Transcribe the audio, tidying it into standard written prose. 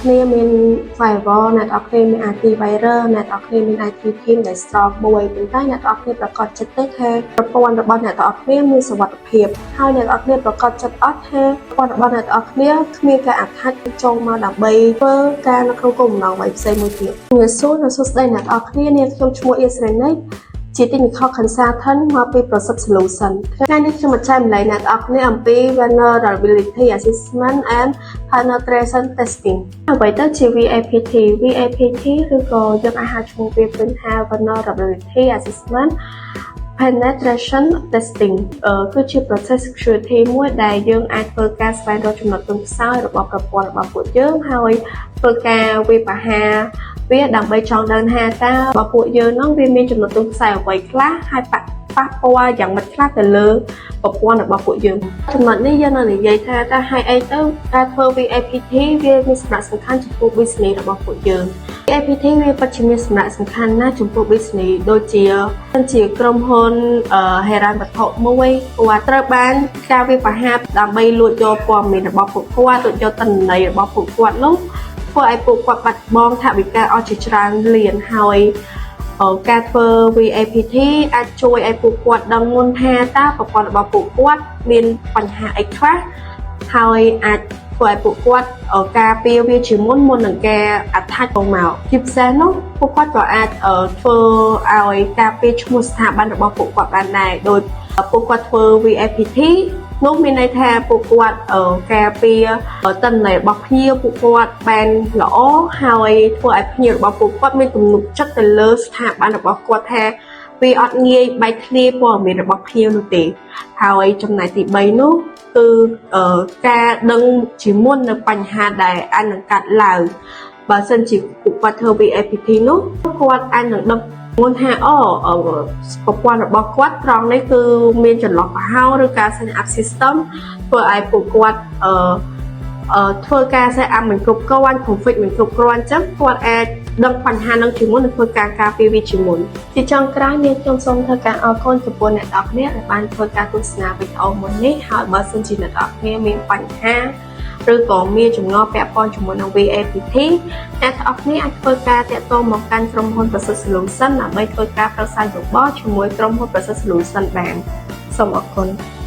គ្នាមាន firewall អ្នកទាំងអស់គ្នាមាន antivirus អ្នកទាំងអស់គ្នាមាន IT team ដែល strong មួយប៉ុន្តែអ្នកទាំងអស់គ្នាប្រាកដចិត្តទេថាប្រព័ន្ធរបស់អ្នកទាំងអស់គ្នាមានសុវត្ថិភាពហើយអ្នកទាំងអស់គ្នាប្រាកដចិត្តអត់ថាប្រព័ន្ធរបស់អ្នកទាំងអស់គ្នាគ្មានការ attack ចូលមកដើម្បីធ្វើការនៅក្នុងគោលបំណងអ្វីផ្សេងមួយទៀតជំរាបសួរនិងសួស្តីអ្នកទាំងអស់គ្នានាងខ្ញុំឈ្មោះអៀស្រីនិចជា Technical Consultant មកពី Process Solution។ ថ្ងៃនេះខ្ញុំមកចែករំលែកអ្នកទាំងអស់គ្នាអំពី Vulnerability Assessment and Penetration Testing។ អ្វីទៅជា VAPT? VAPT ឬក៏យើងអាចហៅឈ្មោះវាវិញថា Vulnerability Assessment Penetration Testing គឺជា process security មួយដែលយើងអាចធ្វើការស្វែងរកចំណុចទន់ខ្សោយរបស់ប្រព័ន្ធរបស់ពួកយើងហើយធ្វើការវាយប្រហារវាដើម្បីចង់ដឹងថាតើរបស់ពួកយើងនោះវាមានចំណុចទន់ខ្សោយអ្វីខ្លះហើយប៉ះប៉ះពាល់យ៉ាងម៉េចខ្លះទៅលើប្រព័ន្ធរបស់ពួកយើងចំណុចនេះយើងនឹងនិយាយថាតើហេតុអីទៅការធ្វើ VAPT វាមានសារៈសំខាន់ចំពោះ business របស់ពួកយើង។ VAPT វាពិតជាមានសារៈសំខាន់ណាស់ចំពោះ business ដូចជាជាក្រុមហ៊ុនហិរញ្ញវត្ថុមួយគាត់ត្រូវបានការវាយប្រហារដើម្បីលួចយកព័ត៌មានរបស់ពួកគាត់លួចយកទិន្នន័យរបស់ពួកគាត់នោះធ្វើឲ្យពួកគាត់បាត់បង់ថវិកាអស់ជាច្រើនលានហើយការធ្វើ VAPT អាចជួយឲ្យពួកគាត់ដឹងមុនថាតើប្រព័ន្ធរបស់ពួកគាត់មានបញ្ហាអីខ្លះហើយអាចធ្វើឲ្យពួកគាត់ការពារវាជាមុនមុននឹងការ attack មកជាពិសេសនោះពួកគាត់ក៏អាចធ្វើឲ្យការពារឈ្មោះស្ថាប័នរបស់ពួកគាត់បានដែរដោយពួកគាត់ធ្វើ VAPT នោះមានន័យថាពួកគាត់ការពារទិន្នន័យរបស់ភ្ញៀវពួកគាត់បានល្អហើយធ្វើឲ្យភ្ញៀវរបស់ពួកគាត់មានទំនុកចិត្តទៅលើស្ថាប័នរបស់គាត់ថាវាអត់ងាយបែកធ្លាយព័ត៌មានរបស់ភ្ញៀវនោះទេ។ហើយចំណែកទី3នោះគឺការដឹងជាមុននៅបញ្ហាដែលអាចនឹងកើតឡើងបើសិនជាពួកគាត់ធ្វើ VAPT នោះគាត់អាចនឹងដឹងមុនថាអូប្រព័ន្ធរបស់គាត់ត្រង់នេះគឺមានចន្លោះប្រហោងឬការ set up system ធ្វើឲ្យពួកគាត់ធ្វើការ set up មិនគ្រប់គ្រាន់ config មិនគ្រប់គ្រាន់អញ្ចឹងគាត់អាចដឹងបញ្ហានឹងជាមុននិងធ្វើការការពារវាជាមុនជាចុងក្រោយនាងខ្ញុំសូមធ្វើការអរគុណចំពោះអ្នកទាំងអស់គ្នាដែលបានធ្វើការទស្សនាវីដេអូមុននេះហើយបើសិនជាអ្នកទាំងអស់គ្នាមានបញ្ហាឬក៏មានចម្ងល់ពាក់ព័ន្ធជាមួយនឹង VAPT អ្នកទាំងអស់គ្នាអាចធ្វើការទាក់ទងមកកាន់ក្រុមហ៊ុន Process Solution ដើម្បីធ្វើការប្រឹក្សាយោបល់ជាមួយក្រុមហ៊ុន Process Solution បានសូមអរគុណ។